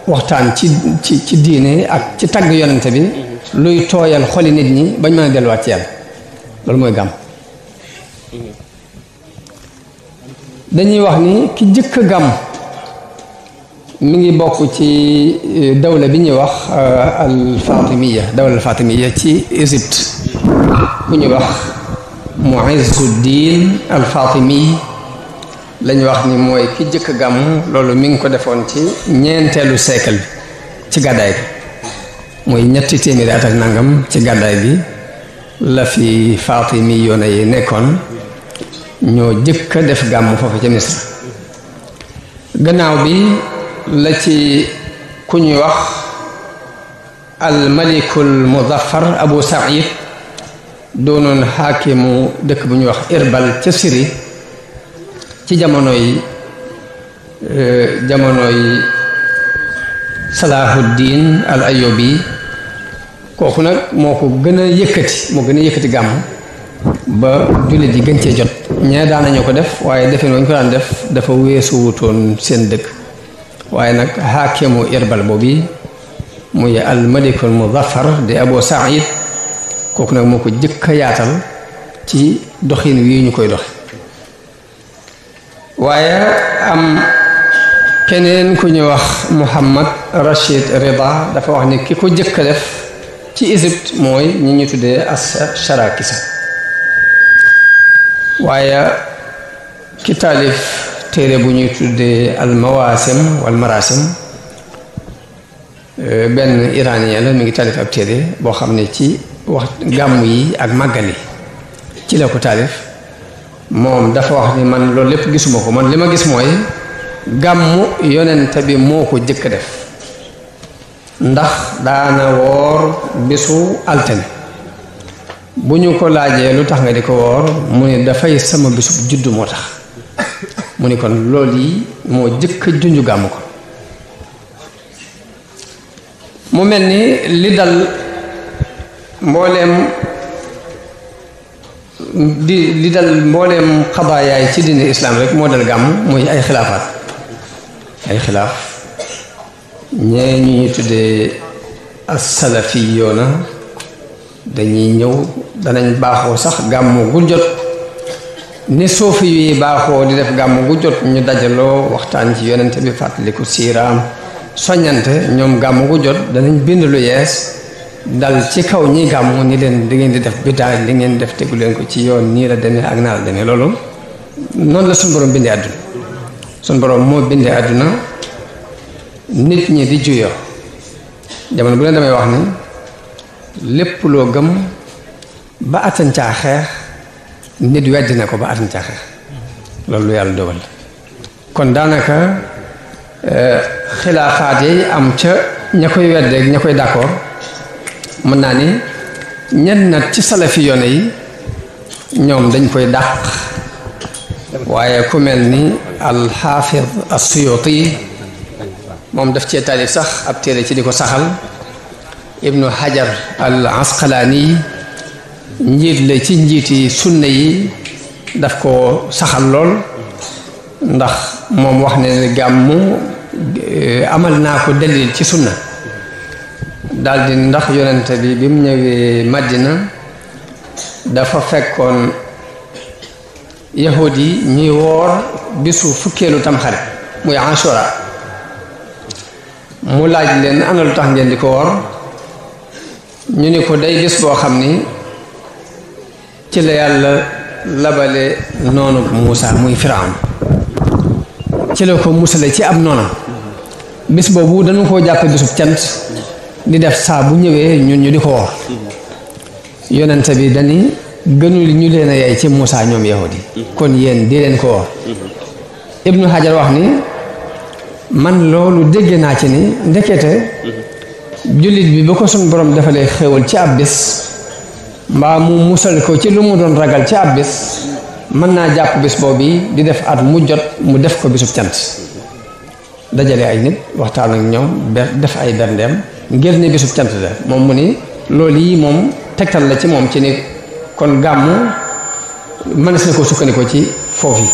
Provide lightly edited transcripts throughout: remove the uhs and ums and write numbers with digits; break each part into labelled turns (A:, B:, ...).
A: waxtaan ci diine ak ci tagg yonente bi luy tooyal xoli nit ñi bañ mën a delluwaat ci yàlla loolu mooy gàmm. dañuy wax ni ki jëkk a gàmm mi ngi bokk ci dawla bi ñuy wax al-Fatimiya dawla al-Fatimiya ci Égypte bu ñuy wax Muizzuddin al-Fatimi lañu wax ni mooy ki jëkk a gàmm loolu mi ngi ko defoon ci ñeenteelu siècle bi ci gàddaay bi mooy ñetti téeméeri at ak nangam ci gàddaay bi la fi Fatimi yoona yi nekkoon ñoo jëkk a def gàmm foofu ca Misra gannaaw bi la ci ku ñuy wax al malikul muzaffar Abu Saïd doonoon xaakimu dëkk bu ñuy wax Irbal ca Syrie ci jamonoy Salahuddin al Ayyubi kooku nag moo ko gën a yëkkati gàmm ba jullit yi gën cee jot ñee daan nañu ko def waaye defeen wañ ko daan def dafa weesu wutoon seen dëkk waaye nag xaakimu Irbal boobu muy al malikul muzaffar di Abu Saïd kooku nag moo ko jëkk a yaatal ci doxin wii ñu koy doxe waaye am keneen ku ñu wax Muhammad Rashid Rida dafa wax ni ki ko jëkk a def ci Égypte mooy ñi ñu tuddee as-Sharakisa waaye ki taalif téere bu ñuy tuddee al mawasim wal marasim benn iranien la mi ngi taalif ab téere boo xam ne ci wax gàmm yi ak màggal yi ci la ko taalif moom dafa wax ni man loolu lépp gisuma ko man li ma gis mooy gàmmu yonent bi moo ko jëkk def ndax daana woor bisu altine bu ñu ko laajee lu tax nga di ko woor mu ne dafay sama bisu juddu moo tax mu ni kon loolu yi moo jëkk a junju gàmm ko mu mel ni li dal mbooleem xabaayaay ci diine islaam rek moo dal gàmm muy ay xilaafaat ay xilaaf ñee ñu ñu tuddee as-salafiyoona dañuy ñëw danañ baaxoo sax gàmm gu jot ni soofi yi baaxoo di def gàmm gu jot ñu dajaloo waxtaan ci yonente bi fàttaliku siiraam soññante ñoom gàmm gu jot danañ bind lu yees dal ci kaw ñi gàmm ni leen di ngeen di def bidaa li ngeen def tegu leen ko ci yoon nii la demee ak naa la demee loolu noonu la suñu borom bindee àdduna suñu borom moo bindee àdduna nit ñi di juyoo jamono bu leen damay wax ni lépp loo gëm ba attan caa xeex nit weddi na ko ba attan caa xeex loolu lu yàlla dogal kon daanaka xilaafaat yi am ca ña koy weddeeg ña koy d'accord mën naa ni ñenn nag ci salafi yoone yi ñoom dañ koy dàq waaye ku mel ni alxaafid as-Suyuti moom daf cee taalif sax ab téere ci di ko saxal ibnu Hajar al Asqalaani njiit la ci njiiti sunna yi daf ko saxal lool ndax moom wax ne gàmmu amal naa ko dalil ci sunna daldi ndax yonente bi mu ñëwee Madina dafa fekkoon yahud yi ñuy woor bisu fukkeelu tamxarit muy Ashura mu laaj leen ana lu tax ngeen di ko woor ñu ni ko day bis boo xam ni ci la yàlla labale noonu Muusa muy Firawna ci la ko musale ci ab noonam bis boobu dañu koo jàppe bisub cant di def saa bu ñëwee ñun ñu di ko woor yonente bi dani gënul ñu leen a yey ci Muusa ñoom yahudi kon yéen di leen ko woor Ibnu Hajar wax ni man loolu dégg naa ci ni ndekete jullit bi ba ko suñ borom defalee xéewal ci ab bis mbaa mu musal ko ci lu mu doon ragal ci ab bis mën naa jàpp bis boobu di def at mu jot mu def ko bisub cant dajale ay nit waxtaan ak ñoom def ay berndeem ngir ne bisub cant la moom mu ni loolu yi moom tegtal la ci moom ci ni kon gàmmu mënees na koo sukkandikoo ci foofu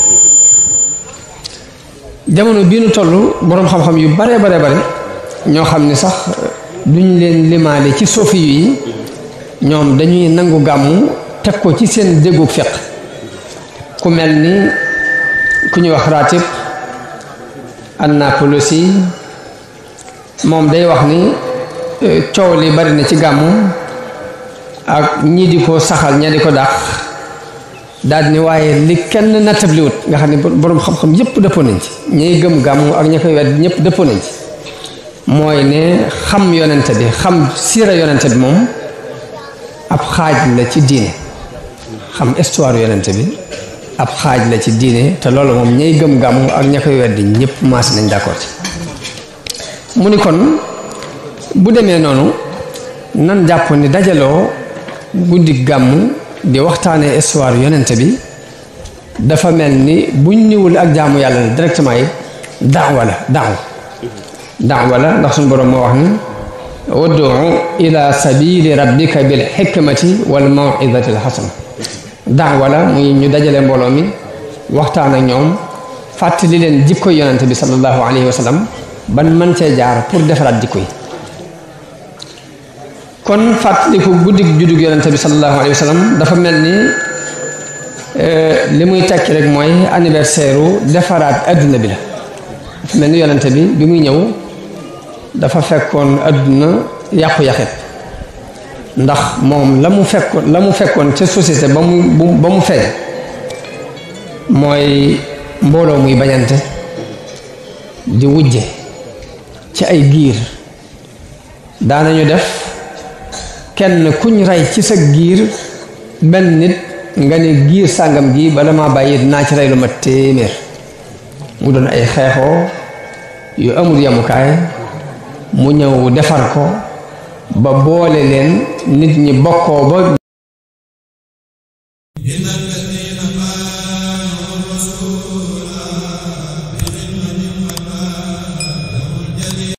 A: jamono bii nu toll boroom xam-xam yu bare ñoo xam ni sax duñ leen limaale ci sofi yi ñoom dañuy nangu gàmmu teg ko ci seen déggug fiq ku mel ni ku ñuy wax Ratib An-Napulusi moom day wax ni coow li bari na ci gàmmu ak ñii di ko saxal ña di ko dàq daal ni waaye li kenn nattabliwut nga xam ne boroom xam-xam yépp dëppoo nañ ci ñiy gëm gàmmu ak ña koy wedd ñëpp dëppoo nañ ci mooy ne xam yonente bi xam siira yonente bi moom ab xaaj la ci diine xam histoire yonente bi ab xaaj la ci diine te loolu moom ñay gëm gàmmu ak ña koy weddi ñëpp maas nañ d'accord ci mu ni kon bu demee noonu nan jàpp ni dajaloo guddi gàmmu di waxtaanee histoire yonente bi dafa mel ni buñ niwul ak jaamu yàlla directement yi daawa la ndax suñu boroom moo wax ni ud'u ila sabili rabbika bil hikmati wal maw'izati al hasana daawa la muy ñu dajale mbooloo mi waxtaan ak ñoom fàttali leen jikko yonente bi sallallahu alayhi wa sallam ban mën cee jaar pour defaraat jikko yi kon fàttaliku guddig juddug yonente bi sallallahu alayhi wa sallam dafa mel ni li muy tekki rek mooy anniversaire u defaraat adduna bi la dafa mel ni yonente bi muy ñëw dafa fekkoon adduna yàqu-yàqet ndax moom la mu fekkoon ca société ba mu feeñ mooy mbooloo muy bañante di wujje ci ay giir daanañu def kenn kuñ rey ci sa giir benn nit nga ne giir sàngam gi bala maa bàyyi dinaa ci rey lu ma téeméer mu doon ay xeexoo yu amul yamukaay mu ñëw defar ko ba boole leen nit ñi bokkoo ba